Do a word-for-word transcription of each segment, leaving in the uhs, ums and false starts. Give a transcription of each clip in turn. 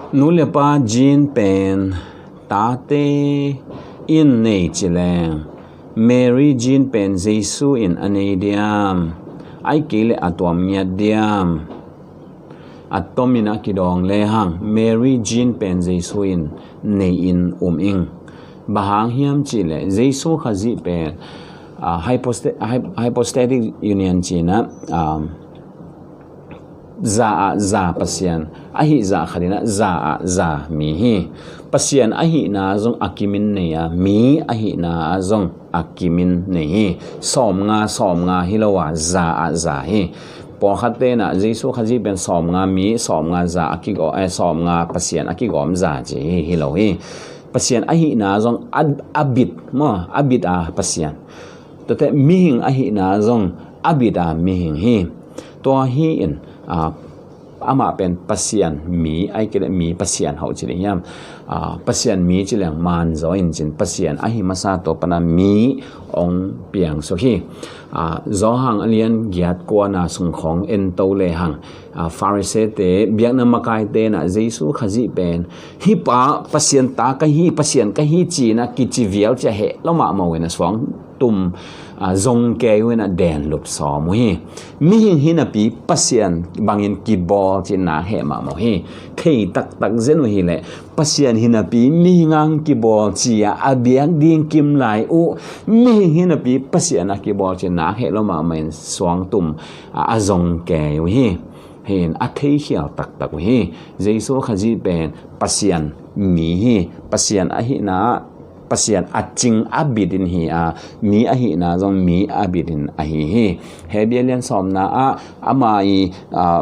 Nu le pa gene pen tate in nei ci leng, Mary gene pen Jesu in a nei diam, ahih kei leh a tuam ngiat diam? A tomin a kidawng lehang Mary gene pen Jesu in nei in um ing. Bang hang hiam cih leh Jesu Khazih pen, ah, hyposta-, hy-, hypostatic union ci-in ah, um, za ah za Pasian, ahih zah khat in ah za ah za mi hi. Pasian ahihna zong a kimin nei a, mi ahihna zong a kimin nei hi. Sawmnga sawmnga hi lo a, za ah za hi. Pawlkhatte in ah Jesu Khazih pen sawmnga mi, sawmnga za a kigaw-, eh, sawmnga Pasian a kigawm za ci hi, hi lo hi. Pasian ahihna zong a, a bit maw, a bit a Pasian. Tuate mihing ahihna zong a bit a mihing hi. Tua hi in, ah, amah pen Pasian mi, ahih kei leh mi Pasian hauh ci ding hiam? Ah, Pasian mi ci leng man zaw in cin, Pasian ahi masa tua pan a mi hong piangsuk hi. Ah, Johan a lian giat kuana sung khawng en to lehang, ah, Pharisee-te, biakna makaite in ah Jesu Khazih pen, hih pa Pasian ta ka hi, Pasian ka hi ci-in ah kici vial ci a heh lo mahmah uh in ah suang tum, ah, zong kei uh in ah denlup sawm uh hi. Mihing hi napi Pasian bangin kibawl ci-in nak heh mahmah uh hi. Thei taktak zen uh hi leh, Pasian hi napi mihing hang kibawl ci-a a biak ding kim lai uh, mihing hi napi Pasian a kibawl ci-in nak heh lo mahmah in suang tum, ah, a zong kei uh hi. Hi in a theikhial taktak uh hi. Jesu Khazih pen Pasian mi hi. Pasian ahihna, Pasian a cing a bit in hi a, mi ahihna zong mi a bit in ahi hi. Hebrew lian sawmna ah ama i, ah,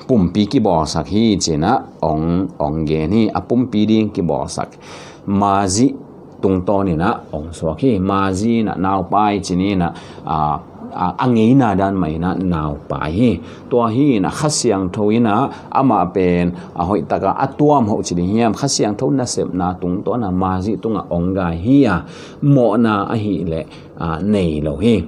pumpi kibawlsak hi ci-in ah hong, hong gen hi. A pumpi ding kibawlsak. Mazih tungtawn in ah hong suak hi. Mazih in ah naupai ci-in ah, ah, ah, a ngeina dan mah in ah naupai hi. Tua hi in ah Kha Siangtho in ah amah pen a hoih tak a a tuam hauh ci ding hiam? Kha Siangtho nasepna tungtawn a Mazih tungah hong gai hi a, mawhna ahih leh, ah, nei lo hi.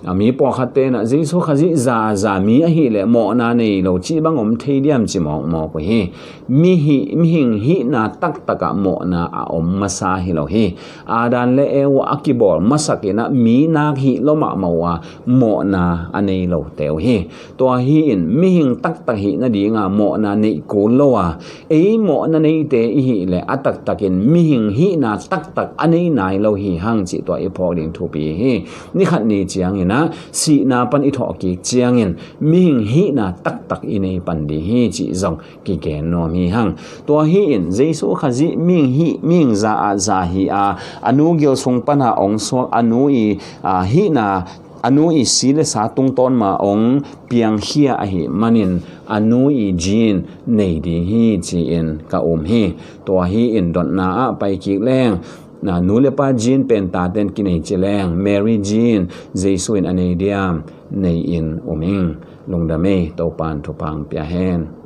Ah, mi pawlkhatte in ah Jesu Khazih za ah za mi ahih leh mawhna nei lo cih bang om thei diam ci mawkmawk uh hi. Mihi-, mihing hihna taktak ah mawhna a om masa hi lo hi. Adam le Eva a kibawl masak in ah mi nak hih lo mahmah uh a, mawhna a nei lote uh hi. Tua hi in mihing taktak hih nading a mawhna neih kul lo a, ei mawhna neite i hih leh a taktak in mihing hihna taktak a nei nai lo hi hang cih tua i phawk ding thupi hi. Ni khat ni ciangin ah sihna pan i thawh kik ciangin mihing hihna taktak i nei pan ding hi cih zong kigen nuam hi hang. Tua hi in Jesu Khazih mihing hih, mihing za ah za hi a, a nu gil sung pan a hong suak, a nu i, ah, hihna, a nu i si le sa tungtawn mah hong piangkhia ahih manin a nu i gene nei ding hi ci-in ka um hi. Tua hi in dotna ah pai kik leng, na, nu le pa gene pen tate in kinei ci leng, Mary gene Jesu in a nei diam? Nei in um ing. Lungdam ei, Topa'n thupha hong pia hen.